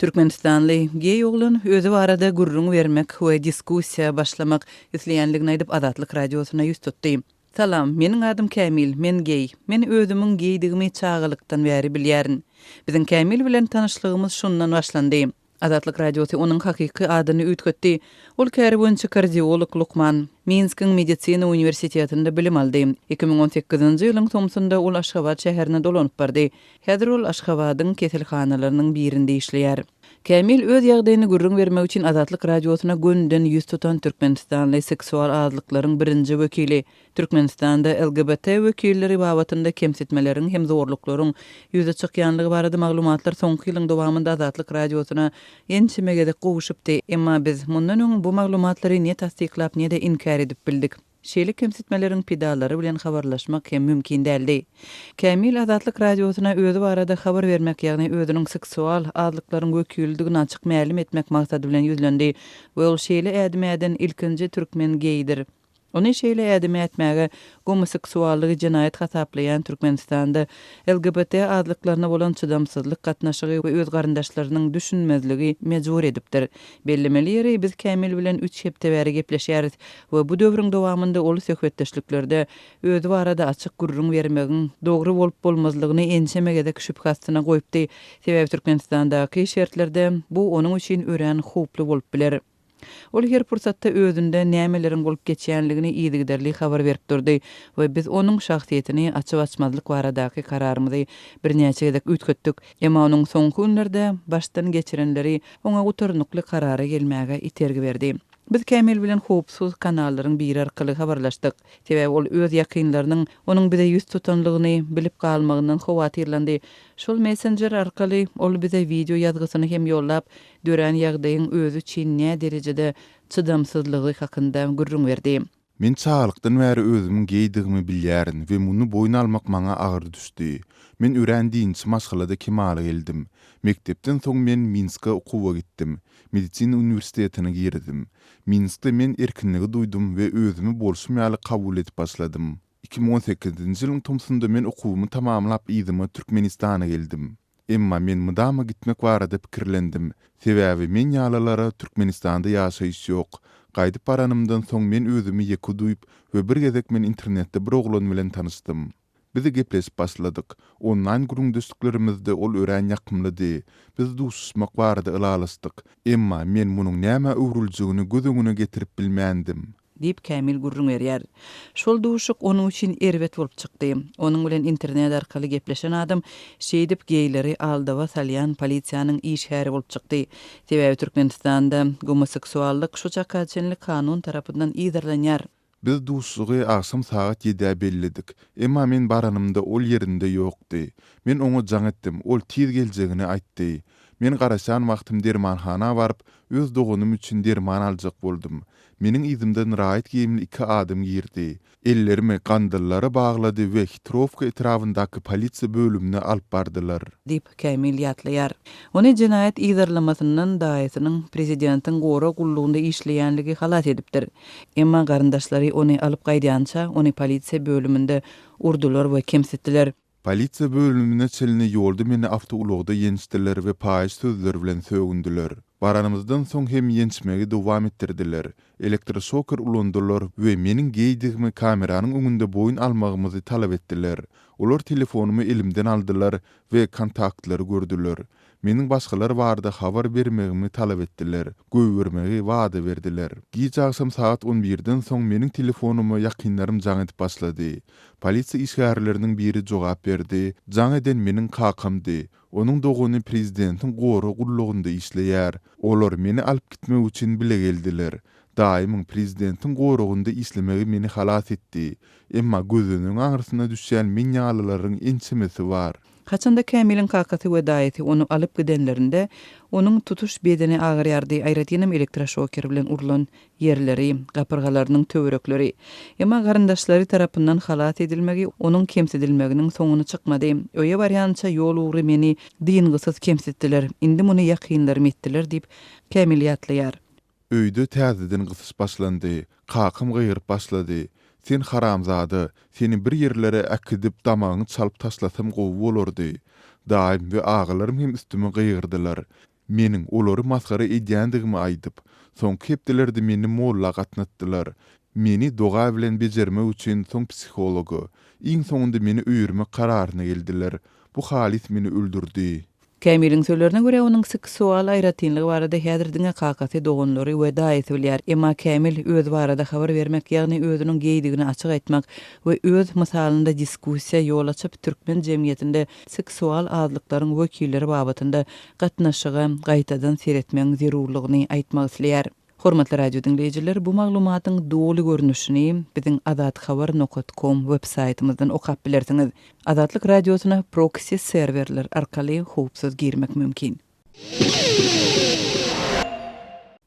Türkmenistanly geý oglan özi barada gürrüň bermek we diskussiýa başlamak isleýänligini aýdyp Azatlyk Radiosyna ýüz tutdy. Salam, meniň adym Kämil, men geý. Men özümiň geýdigimi çagalykdan bäri bilýärin. Biziň Kämil bilen tanyşlygymyz şundan başlandy. Azatlyk Radiosy onuň hakyky adyny üýtgetdi. Ol käri boýunça kardiolog lukman. Minskiň medisina uniwersitetinde bilim aldy. 2018-nji ýylyň tomsunda ol Aşgabat şäherine dolanyp bardy. Häzir ol Aşgabadyň keselhanalarynyň birinde işleýär. Kämil öz ýagdaýyny gürrüň bermek üçin Azatlyk Radiosyna gönüden ýüz tutan türkmenistanly seksual azlyklaryň birinji wekili, Türkmenistanda LGBT wekilleri babatynda kemsitmeleriň hem zorluklaryň ýüze çykýanlygy barada maglumatlar soňky ýylyň dowamynda Azatlyk Radiosyna ençeme gezek gowşupdy. Emma biz mundan öň bu maglumatlary ne tassyklap, ne-de inkär edip bildik. Şeýle kemsitmeleriň pidalary bilen habarlaşmak hem mümkin däldi. Kämil Azatlyk Radiosyna özi barada habar bermek, ýagny özüniň seksual azlyklaryň wekilidigini açyk mälim etmek maksady bilen ýüzlendi we ol şeýle ädim äden ilkinji türkmen geýidir. Ony şeýle ädim ätmäge gomoseksuallygy jenaýat hasaplaýan Türkmenistanda LGBT azlyklaryna bolan çydamsyzlyk gatnaşygy we öz garyndaşlarynyň düşünmezligi mejbur edipdir. Bellemeli ýeri, biz Kämil bilen üç hepde bäri gepleşýäris we bu döwrüň dowamynda ol söhbetdeşliklerde özi barada açyk gürrüň bermegiň dogry bolup-bolmazlygyny ençeme gezek şübhe astyna goýupdy. Sebäbi Türkmenistandaky şertlerde bu onuň üçin örän howply bolup biler. Ol her pursatda özünde nämeleriň bolup geçýänligini yzygiderli habar berip durdy we biz onuň şahsyýetini açyp-açmazlyk baradaky kararymyzy birnäçe gezek üýtgetdik. Emma onuň soňky günlerde başdan geçirenleri oňa gutarnykly karara gelmäge itergi berdi. Biz Kämil bilen howpsuz kanallaryň biri arkaly habarlaşdyk. Sebäbi ol öz ýakynlarynyň onuň bize ýüz tutanlygyny bilip galmagyndan howatyrlandy. Şol messenjer arkaly ol bize wideo ýazgysyny hem ýollap, dörän ýagdaýyň özi üçin näderejede çydamsyzlygy hakynda gürrüň berdi. Men çagalykdan bäri özümiň geýdigimi bilýärin we muny boýun almak maňa agyr düşdi. Men örän dinçi maşgalada kemala geldim. Mekdepden soň men Minske okuwa gitdim. Medisina uniwersitetine girdim. Minskde men erkinligi duýdum we özümi bolşum ýaly kabul edip başladym. 2018-nji ýylyň tomsunda men okuwymy tamamlap yzyma Türkmenistana geldim. Emma men mydama gitmek barada pikirlendim. Sebäbi men ýalylara Türkmenistanda ýaşaýyş ýok. Gaýdyp baranymdan soň men özümi ýeke duýup we bir gezek men internetde bir oglan bilen tanyşdym. Biz gepleşip başladyk. Onlaýn gürrüňdeşliklerimizde ol örän ýakymlydy. Biz duşuşmak barada ylalaşdyk. Emma men munuň nämä öwrüljegini göz öňüne getirip bilmändim. Diýip, Kämil gürrüň berýär. Şol duşuşyk onuň üçin erbet bolup çykdy. Onuň bilen internet arkaly gepleşen adam şeýdip geýleri aldawa salýan polisiýanyň işgäri bolup çykdy. Sebäbi Türkmenistanda gomoseksuallyk şu çaka çenli kanun tarapyndan yzarlanýar. Biz duşuşygy agşam sagat ýedä belledik. Emma men baranymda ol ýerinde ýokdy. Men oňa jaň etdim, ol tiz geljegini aýtdy. Men garaşan wagtym dermanhana baryp, öz doganym üçin derman aljak boldum. Meniň yzymdan raýat geýimli iki adam girdi. Ellerimi gandallara baglady we Hitrowka etrabyndaky polisiýa bölümine alyp bardylar. Diýip, Kämil ýatlaýar. Ony jenaýat yzarlamasyndan daýysynyň prezidentiň gorag gullugynda işleýänligi halas edipdir. Emma garyndaşlary ony alyp gaýdýança, ony polisiýa bölüminde urdular we kemsitdiler. Polisiýa bölümine çenli ýolda meni awtoulagda ýençdiler we paýyş sözler bilen sögündiler. Baranymyzdan soň hem ýençmegi dowam etdirdiler. Elektroşoker ulandylar we meniň geýdigimi kameranyň öňünde boýun almagymyzy talap etdiler. Olar telefonymy elimden aldylar we kontaktlary gördüler. Meniň başgalar barada habar bermegimi talap etdiler, goýbermegi wada berdiler. Giç agşam sagat on birden soň meniň telefonyma ýakynlarym jaň edip başlady. Polisiýa işgärleriniň biri jogap berdi, jaň eden meniň kakamdy. Onuň dogany prezidentiň gorag gullugynda işleýär. Olar meni alyp gitmek üçin bile geldiler. Daýymyň prezidentiň goragynda işlemegi meni halas etdi. Emma gözenegiň aňyrsyna düşýän men ýalylaryň ençemesi bar. Haçanda Kämiliň kakasy we daýysy ony alyp gidenlerinde, onuň tutuş bedeni agyrýardy, aýratynam elektroşoker bilen urlan ýerleri, gapyrgalarynyň töwerekleri. Emma garyndaşlary tarapyndan halas edilmegi onuň kemsidilmeginiň soňuna çykmady. Öýe barýança ýol ugry meni dyngysyz kemsitdiler, indi muny ýakynlarym etdiler diýip, Kämil ýatlaýar. Öýde täzeden gysyş başlandy. Kakam gygyryp başlady. Sen haramzada, seni bir ýerlere äkidip damagyňy çalyp taşlasam gowy bolardy. Daýym we agalarym hem üstüme gygyrdylar. Meniň olary masgara edýändigimi aýdyp. Soňky hepdelerde meni molla gatnatdylar. Meni doga bilen bejermek üçin, soň psihologa. Iň soňunda meni öýermek kararyna geldiler. Bu halys meni öldürdi. Kämiliň sözlerine görä, onuň seksual aýratynlygy barada häzir diňe kakasy, doganlary we daýysy bilýär. Emma Kämil özi barada habar bermek, ýagny özüniň geýdigini açyk aýtmak we öz mysalynda diskussiýa ýol açyp, türkmen jemgyýetinde seksual azlyklaryň wekilleri babatynda gatnaşyga gaýtadan seretmegiň zerurlygyny aýtmak isleýär. Hormatly radio diňleýjiler, bu maglumatyň doly görnüşini biziň azathabar nokat kom web saýtymyzdan okap bilersiňiz. Azatlyk Radiosyna proksi serwerler arkaly howpsuz girmek mümkin.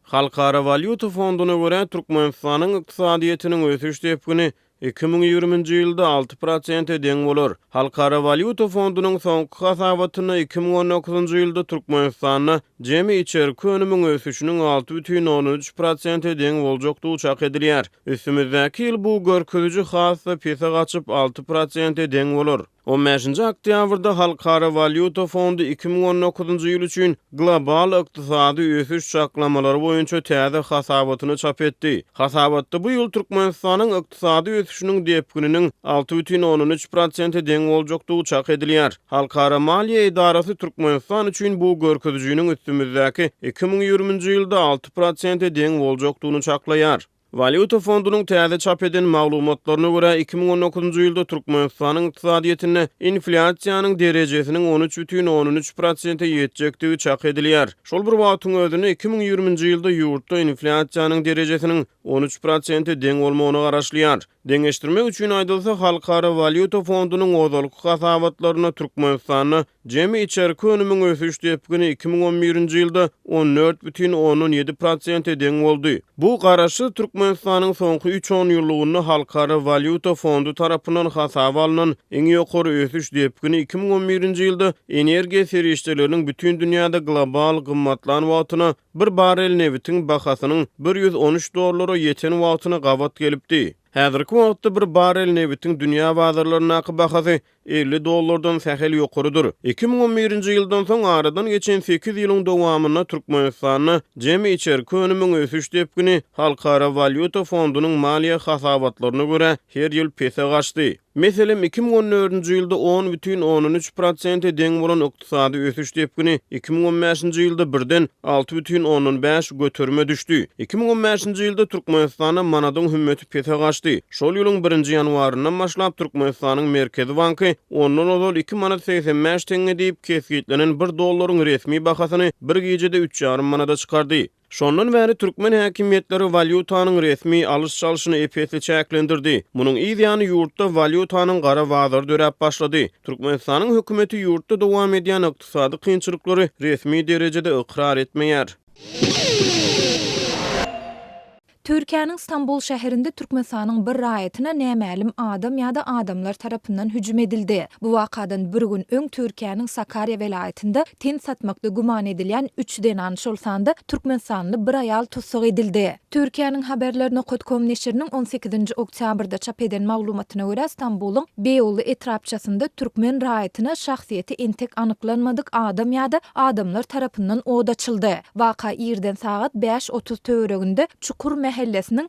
Halkara walýuta fonduna görä, Türkmenistanyň ykdysadyýetiniň ösüş depgini 2020-nji ýylda 6 prosente deň bolar. Halkara walýuta fondunyň soňky hasabatynda 2019-njy ýylda Türkmenistanda jemi içerki önümiň ösüşiniň 6,3 prosente deň boljakdygy çak edilýär. Üstümizdäki ýyl bu görkeziji has-da pese gaçyp, 6 prosente deň bolar. On bäşinji oktýabrda Halkara walýuta fondy 2019-njy ýyl üçin global ykdysady ösüş çaklamalary boýunça täze hasabatyny çap etdi. Hasabatda bu ýyl Türkmenistanyň ykdysady ösüşiniň depgininiň 6,3 prosente deň boljakdygy çak edilýär. Halkara maliýe edarasy Türkmenistan üçin bu görkezijiniň üstümizdäki 2020-nji ýylda 6 prosente deň boljakdygyny çaklaýar. Walýuta fondunyň täze çap eden maglumatlaryna görä, 2019-njy ýylda Türkmenistanyň ykdysadyýetinde inflýasiýanyň derejesiniň 13,3 prosente ýetjekdigi çak edilýär. Şol bir wagtyň özünde, 2020-nji ýylda ýurtda inflýasiýanyň derejesiniň 13 prosente deň bolmagyna garaşylýar. Deňeşdirmek üçin aýdylsa, Halkara walýuta fondunyň ozalky hasabatlarynda Türkmenistanda Jemi içerki önümiň ösüş depgini 2011-nji ýylda 14,7 prosente deň boldy. Bu Garaşsyz Türkmenistanyň soňky üç onýyllygynda Halkara walýuta fondy tarapyndan hasaba alnan iň ýokary ösüş depgini 2011-nji ýylda energiýa serişdeleriniň bütin dünýäde global gymmatlan wagtyna bir barrel nebitiň bahasynyň 113 dollara ýeten wagtyna gabat gelipdi. Häzirki wagtda bir barrel nebitiň dünýä bazarlaryndaky bahasy 50 dollardan sähel ýokarydyr. 2011-nji ýyldan soň aradan geçen sekiz ýylyň dowamynda Türkmenistanda jemi içerki önümiň ösüş depgini Halkara walýuta fondunyň maliýe hasabatlaryna görä her ýyl pese gaçdy. Meselem, 2014-nji ýylda 10,3 prosente deň bolan ykdysady ösüş depgini 2015-nji ýylda birden 6,5 göterime düşdi. 2015-nji ýylda Türkmenistanda manadyň hümmeti pese gaçdy. Şol ýylyň birinji ýanwaryndan başlap Türkmenistanyň Merkezi banky ondan ozal iki manat 85 teňňe diýip kesgitlenen bir dollaryň resmi bahasyny bir gijede üç ýarym manada çykardy. Şondan bäri türkmen häkimiýetleri walýutanyň resmi alyş-çalşyny ep-esli çäklendirdi. Munuň yz ýany ýurtda walýutanyň gara bazary döräp başlady. Türkmenistanyň hökümeti ýurtda dowam edýän ykdysady kynçylyklary resmi derejede ykrar etmeýär. Türkiýäniň Stambul şäherinde Türkmenistanyň bir raýatyna nämälim adam ýa-da adamlar tarapyndan hüjüm edildi. Bu wakadan bir gün öň Türkiýäniň Sakarýa welaýatynda ten satmakda güman edilýän üç zenan, şol sanda türkmenistanly bir aýal tussag edildi. Türkiýäniň Haberler nokat kom neşiriniň on sekizinji oktýabrda çap eden maglumatyna görä, Stambulyň Beýogly etrapçasynda türkmen raýatyna şahsyýeti entek anyklanmadyk adam ýa-da adamlar tarapyndan od açyldy. Waka irden sagat 5:30 töwereginde Çukur mähellesiniň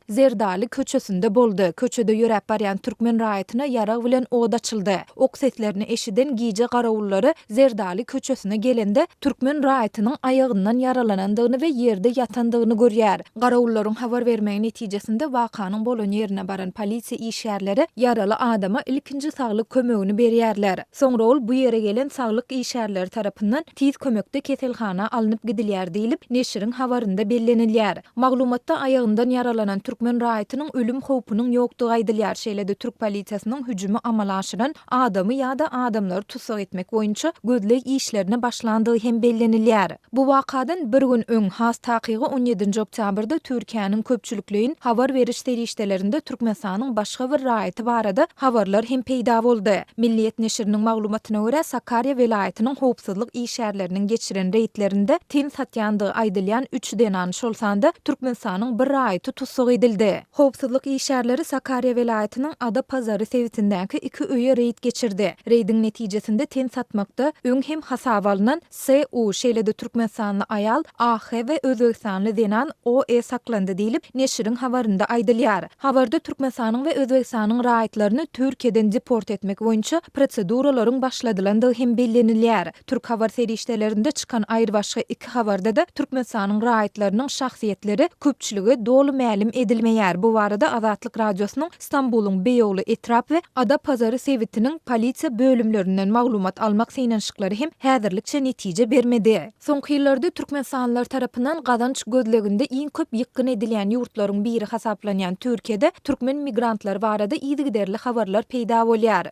Zerdaly köçesinde boldy. Köçede ýöräp barýan türkmen raýatyna ýarag bilen od açyldy. Ok seslerini eşiden gije garawullary Zerdaly köçesine gelende, türkmen raýatynyň aýagyndan ýaralanandygyny we ýerde ýatandygyny görýär. Garawullaryň habar bermegi netijesinde wakanyň bolan ýerine baran polisiýa işgärleri ýaraly adama ilkinji saglyk kömegini berýärler. Soňra ol bu ýere gelen saglyk işgärleri tarapyndan tiz kömekde keselhana alnyp gidilýär diýlip, neşiriň habarynda bellenilýär. Maglumatda aýagyndan ýaralanan türkmen raýatynyň ölüm howpunyň ýokdugy aýdylýar, şeýle-de türk polisiýasynyň hüjümi amala aşyran adamy ýa-da adamlary tussag etmek boýunça gözleg işlerine başlandygy hem bellenilýär. Bu wakadan bir gün öň, has takygy on ýedinji oktýabrda Türkiýäniň köpçülikleýin habar beriş serişdelerinde Türkmenistanyň başga bir raýaty barada habarlar hem peýda boldy. Milliýet neşiriniň maglumatyna görä, Sakarýa welaýatynyň howpsuzlyk işgärleriniň geçiren reýdlerinde ten satýandygy aýdylýan üç zenan, şol sanda Türkmenistanyň bir raýaty. raýaty tussag edildi. Howpsuzlyk işgärleri Sakarýa welaýatynyň Adapazary sebitindäki iki öýe reýd geçirdi. Reýdiň netijesinde ten satmakda öň hem hasaba alnan SU, şeýle-de türkmenistanly aýal AH we özbegistanly zenan OE saklandy diýlip, neşiriň habarynda aýdylýar. Habarda Türkmenistanyň we Özbegistanyň raýatlaryny Türkiýeden deport etmek boýunça proseduralaryň başladylandygy hem bellenilýär. Türk habar serişdelerinde çykan aýrybaşga iki habarda-da Türkmenistanyň raýatlarynyň şahsyýetleri köpçülige doly mälim edilmeýär. Bu barada Azatlyk Radiosynyň Stambulyň Beýogly etrap we Adapazary sebitiniň polisiýa bölümlerinden maglumat almak synanyşyklary hem häzirlikçe netije bermedi. Soňky ýyllarda türkmenistanlylar tarapyndan gazanç gözleginde iň köp ýykgyn edilýän ýurtlaryň biri hasaplanýan Türkiýede türkmen migrantlary barada yzygiderli habarlar peýda bolýar.